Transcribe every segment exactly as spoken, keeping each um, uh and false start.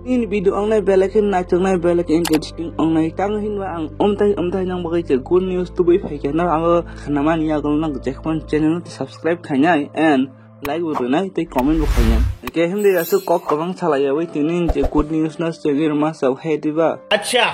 Nini video ongnai belai khe naithoknai, belai khe interesting ongnai. Tamo hinba ang omthai omthai nang bagwi je good news tubui phaikha. No abo khnamani yagulo nang jekhon channel no subscribe khainai and like bo rwnai tei comment bo khainai. Hwnkhe hindi aswk kok kwbang salaiyawi tini je good news no chengwi rwma sao hai diba. Acha.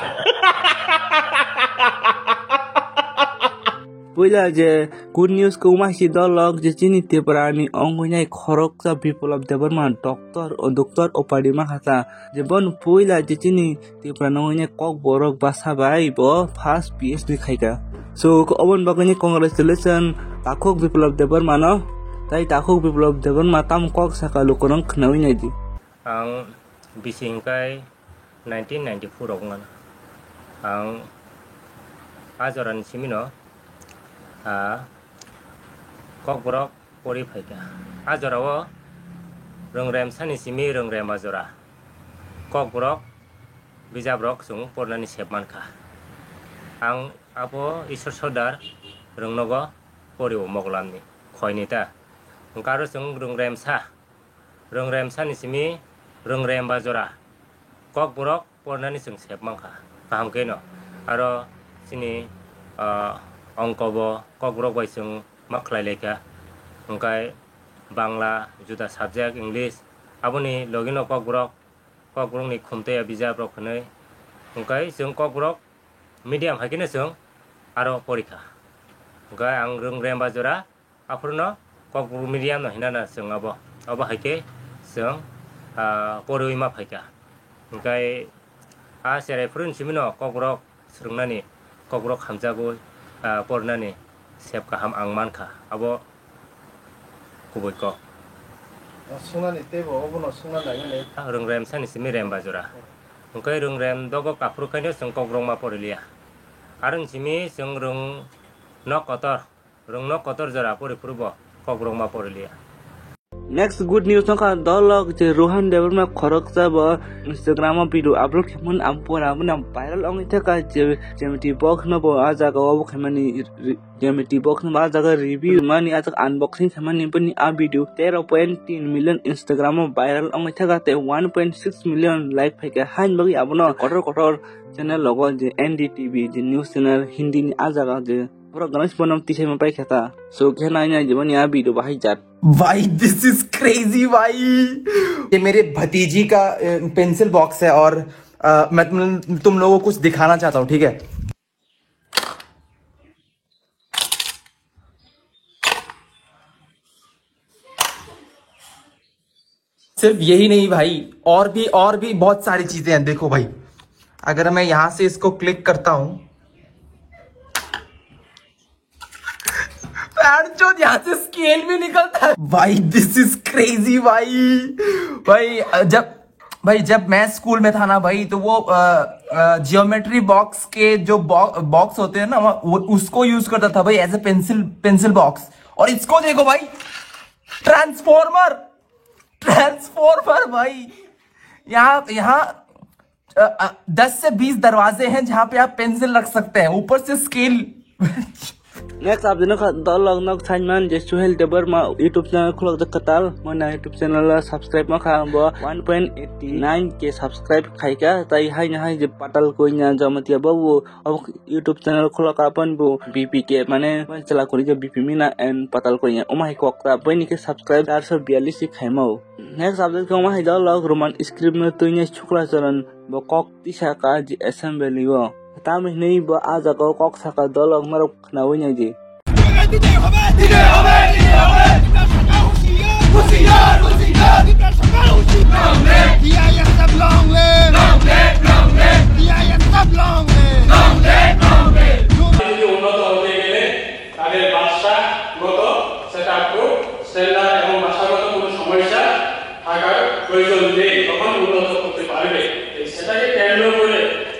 Puila je good news kwbangma si dolok je chini Tripura ni ongwi nai khoroksa Biplab Debbarma doctor o doctor upadi ma kha. Je bon puila je chini Tripura nongwi nai kokborok basa bai bo first P H D khaika. So, oboni bagwi ni congratulation takhuk Biplab Debbarma no. Tai takhuk Biplab Debbarma tam kok saka lukurok khnawi nai di. Ang bisi hwnkhe nineteen ninety-four rok wngkha. Ang a jorani simi no, ah, kokborok pori phaikha. A jorao Rwngrem sani simi Rwngrem ba jora. Kokborok bijabrok chwng pornani sep mankha. Ang abo Ishwar Sardar rwngnogo porio Mogollamni khoini ta. Hwnkhe aro chwng Rwngremsa, Rwngremsani simi Rwngrem ba jora. Kokborok pornani chwng sep mankha. Kaham khe no. Aro chini, ah, ongko bo kokborok bai chwng ma khlai laikha. Hwnkhe Bangla, juda subject, English, aboni logino kokborok, kokborokni khumtaiya bijabrok hwnwi. Hwnkhe chwng kokborok medium hai kheno chwng aro porikha. Hwnkhe ang Rwngrem ba jora, aphuru no kokborok medium no hinana chwng abo. Abo hai khe chwng, ah, poriwi ma phaikha. Hwnkhe a cherai phuru ni simi no kokborok swrwngnani, kokborok hamjagwi, ah, pornani sep kaham ang mankha. Abo kubui kok. Swngnani teibo obono swngna nangmani. Rwngrem sani simi Rem ba jora. Hwnkhe Rwngrem dogo kaphuru khaino chwng kokborok ma poriliya. Arwng simi chwng rwng nok kotor, rwng nok kotor jora pori phuru bo kokborok ma poriliya. Next good news wngkha dolok je Rohan Debbarma khoroksa bo Instagram o video upload khaimani, abo pore abono viral wngwi thangkha je Geometry box no bo a jaga o obo khaimani, Geometry box no bo a jaga review mani, a jaga unboxing khaimani bini a video tero point tin million Instagram o viral wngwi thangkha tei one point six million like phaikha. Haini bagwi abono kotor kotor channel logo je N D T V je news channel Hindi ni a jaga je borok ganai se bono tisai ma paikha ta. So khe nai nai je boni a video bahai jat. भाई, this is crazy भाई। ये मेरे भतीजी का pencil box है और अ, मैं तुम तुम लोगों को कुछ दिखाना चाहता हूँ, ठीक है? सिर्फ यही नहीं भाई, और भी, और भी बहुत सारी चीजें हैं। देखो भाई, अगर मैं यहाँ से इसको क्लिक करता हूँ, पैरचोद, यहाँ से स्केल भी निकलता है भाई। दिस इज क्रेजी भाई। भाई, जब भाई, जब मैं स्कूल में था ना भाई, तो वो जियोमेट्री बॉक्स के जो बॉक्स होते हैं ना, वो, उसको यूज करता था भाई, as a pencil, pencil box. और इसको देखो भाई, ट्रांसफॉर्मर, ट्रांसफॉर्मर भाई। यहाँ यहाँ अ, अ, दस से बीस दरवाजे हैं जहाँ पे आप पेंसिल रख सकते हैं, ऊपर से scale. Next update no kha dolok nok sainman je Suhel Debbarma YouTube channel khulok jak katal, mona YouTube channel o subscribe ma kha, bo one point eighty nine K subscribe khaika, tai hai na hai je Patal Koina Jamatia babu o YouTube channel khulok apan bo B P K mane chela kori je B P Mina and Patal Koina oma hai kok ta bini ke subscribe char so biyallis khaima. Next update khe omo hai dolok Roman script no twini Shukla Charan bo kok tisa ka ji assembly o. Tamo hinwi bo a jaga o kok saka dolok norok khnawi nai di. তাদের ভাষাগত সেটা খুব স্ট্যান্ডার্ড এবং ভাষাগত কোনো সমস্যা থাকার প্রয়োজন নেই, তখন উন্নত করতে পারবে। এই সেটাকে কেন্দ্র করে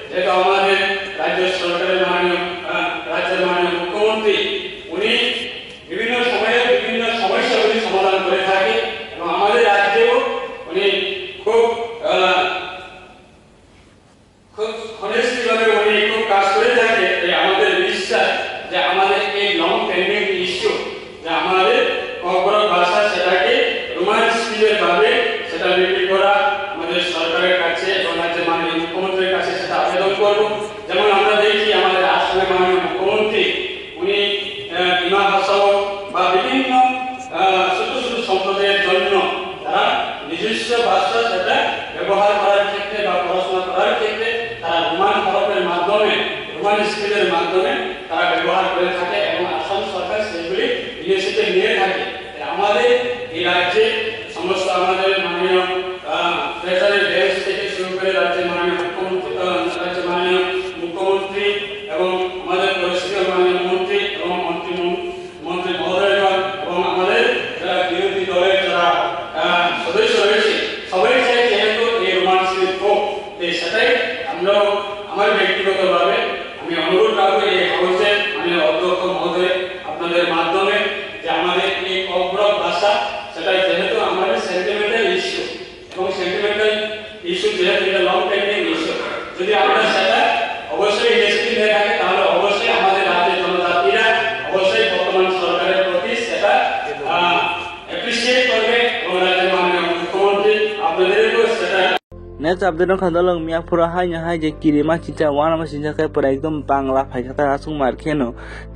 যেহেতু আমাদের রাজ্য সরকারের মাননীয়, আহ, রাজ্যের মাননীয় মুখ্যমন্ত্রী উনি বিভিন্ন সময়ে বিভিন্ন সমস্যাগুলি সমাধান করে থাকে এবং আমাদের রাজ্যেও উনি খুব, আহ, খুব honestly ভাবে উনি খুব কাজ করে থাকে, তাই আমাদের বিশ্বাস যে আমাদের এই লং পেন্ডিং ইস্যু, যে আমাদের ককবরক ভাষা, সেটাকে রোমান স্ক্রিপ্টের ভাবে সেটা লিপি করা আমাদের সরকারের কাছে এবং রাজ্যের মাননীয় মুখ্যমন্ত্রীর কাছে সেটা আবেদন করব। যেমন আমরা দেখি আমাদের আসামের মাননীয় মুখ্যমন্ত্রী উনি, আহ, ডিমা হাসাও বা বিভিন্ন, আহ, ছোট ছোট সম্প্রদায়ের জন্য তারা নিজস্ব ভাষা সেটা ব্যবহার করার ক্ষেত্রে বা পড়াশোনা করার ক্ষেত্রে তারা রোমান হরফের মাধ্যমে, রোমান স্ক্রিপ্টের মাধ্যমে তারা ব্যবহার করে থাকে এবং আসাম সরকার সেগুলি ইনিশিয়েটিভ নিয়ে থাকে। তাই আমাদের এই রাজ্যে সমস্ত আমাদের মাননীয়, আহ, ট্রেজারি বেঞ্চ থেকে শুরু করে রাজ্যের মাননীয় মুখ্যমন্ত্রী, আহ, রাজ্যের মাননীয় মুখ্যমন্ত্রী এবং আমাদের পরিষদের মাননীয় মন্ত্রী এবং মন্ত্রী মন-, মন্ত্রী মহোদয়গণ এবং আমাদের যারা বিরোধী দলের যারা, আহ, সদস্য রয়েছে, সবাই চাই যেহেতু এই রোমান স্ক্রিপ্ট হোক, তো সেটাই আমরাও, আমার ব্যক্তিগতভাবে আমি অনুরোধ রাখবো এই হাউসের মাননীয় অধ্যক্ষ মহোদয় আপনাদের মাধ্যমে যে আমাদের এই ককবরক ভাষা, সেটা যেহেতু আমাদের সেন্টিমেন্টাল ইস্যু এবং সেন্টিমেন্টাল ইস্যু যেহেতু এটা লং পেন্ডিং ইস্যু, যদি আমরা সেটা অবশ্যই ইনিশিয়েটিভ নিয়ে থাকি, তাহলে অবশ্যই আমাদের রাজ্যের জনজাতিরা অবশ্যই বর্তমান সরকারের প্রতি সেটা, আহ, অ্যাপ্রিসিয়েট করবে এবং রাজ্যের মাননীয় মুখ্যমন্ত্রী আপনাদেরকেও সেটা Next update no khandalong miya phura hai no hai je kirima chincha wana ma chincha khe pura ekdom Bangla phaikha ta aswk mar khe no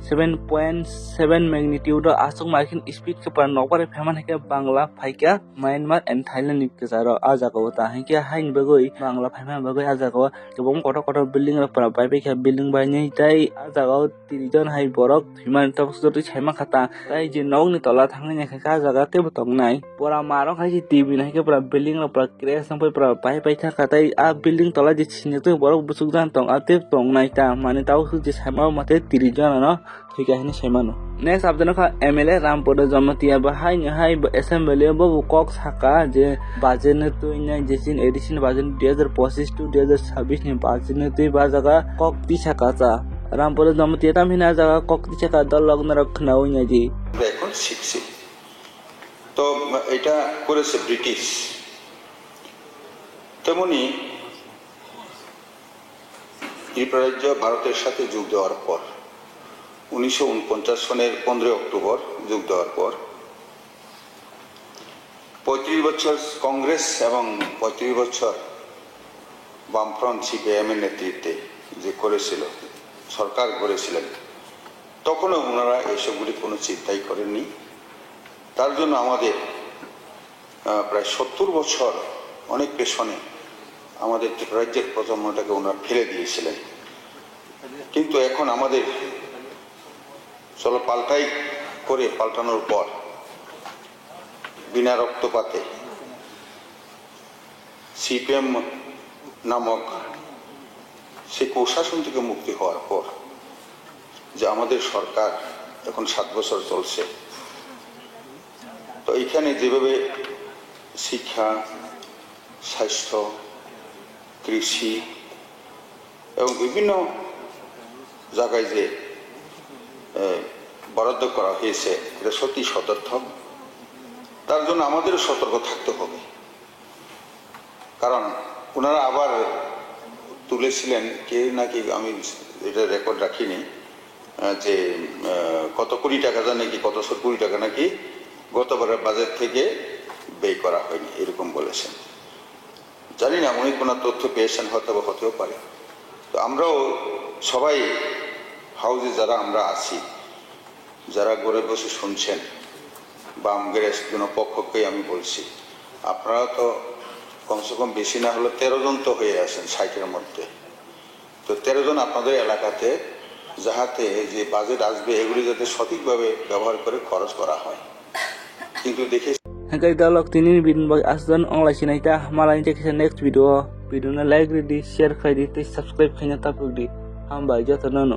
seven point seven magnitude o aswk mar khe speed khe pura nokbar phaima hai khe Bangla phaikha Myanmar and Thailand ni kwcharo. A jaga o ta hai khe hai ni bagwi Bangla phaima bagwi a jaga o kwbangma kotor kotor building rok pura bai paikha, building bai nai tei a jaga o tiri jon hai borok thwimani tabuk jotoi saima kha ta. Tei je nokni tola thangwi naikha kha ah jaga teibo tongnai. Pura marok hai se T V naikhe pura building rok pura crash wngpai pura pai pai thangkha. Tei ah building tola je sini twi borok bwswk jan tong ah tei tongnai ta. Mane tabuk je saima mate tiri jon ano thwikha hinwi saimano. Next update wngkha M L A Rampada Jamatia bo haino hai bo assembly o bo kok saka je budget no twinai je chini addition budget dui hajar pochisni to dui hajar sabisni budget no twi ba jaga kok tisa kacha. Rampada Jamatia tamhino ah jaga kok tisa ka dol lok norok khwnaui naidi. আমরা এখন শিখছি। তো এটা করেছে ব্রিটিশ। তেমনি ত্রিপুরা রাজ্য ভারতের সাথে যোগ দেওয়ার পর, উনিশশো ঊনপঞ্চাশ সনের পনেরোই অক্টোবর যোগ দেওয়ার পর পঁয়ত্রিশ বছর কংগ্রেস এবং পঁয়ত্রিশ বছর বামফ্রন্ট সিপিআইএম এর নেতৃত্বে যে করেছিল, সরকার গড়েছিলেন, তখনও ওনারা এইসবগুলি কোনো চিন্তাই করেননি। তার জন্য আমাদের, আহ, প্রায় সত্তর বছর অনেক পেছনে আমাদের ত্রিপুরা রাজ্যের প্রজন্মটাকে ওনারা ফেলে দিয়েছিলেন। কিন্তু এখন আমাদের চলো পাল্টাই করে পাল্টানোর পর বিনা রক্তপাতে সিপিএম নামক সেই কুশাসন থেকে মুক্তি হওয়ার পর যে আমাদের সরকার এখন সাত বছর চলছে, তো এখানে যেভাবে শিক্ষা, স্বাস্থ্য, কৃষি এবং বিভিন্ন জায়গায় যে, এ, বরাদ্দ করা হয়েছে, এটা সত্যি সদর্থক। তার জন্য আমাদেরও সতর্ক থাকতে হবে, কারণ ওনারা আবার তুলেছিলেন, কে নাকি, আমি এটা রেকর্ড রাখিনি, আহ, যে, আহ, কত কোটি টাকা জানি কি, কত শত কোটি টাকা নাকি গতবারের বাজেট থেকে ব্যয় করা হয়নি, এরকম বলেছেন। জানি না, উনি কোনো তথ্য পেয়েছেন, হয়তো বা হতেও পারে। তো আমরাও সবাই, হাউসে যারা আমরা আছি, যারা ঘরে বসে শুনছেন, বাম গ্রেস দুনো পক্ষকেই আমি বলছি, আপনারা তো কমসে কম বেশি না হলে তেরো জন তো হয়ে আছেন ষাটের মধ্যে। তো তেরো জন আপনাদের এলাকাতে যাহাতে যে বাজেট আসবে, এগুলি যাতে সঠিকভাবে ব্যবহার করে খরচ করা হয়। কিন্তু দেখে Hingke dalok tini ni video bai aswk ongla sinai ta, malai ni tekisa next video, video no like ridi, share khlai di tei subscribe khaina tapuk di. Hambai joto no no.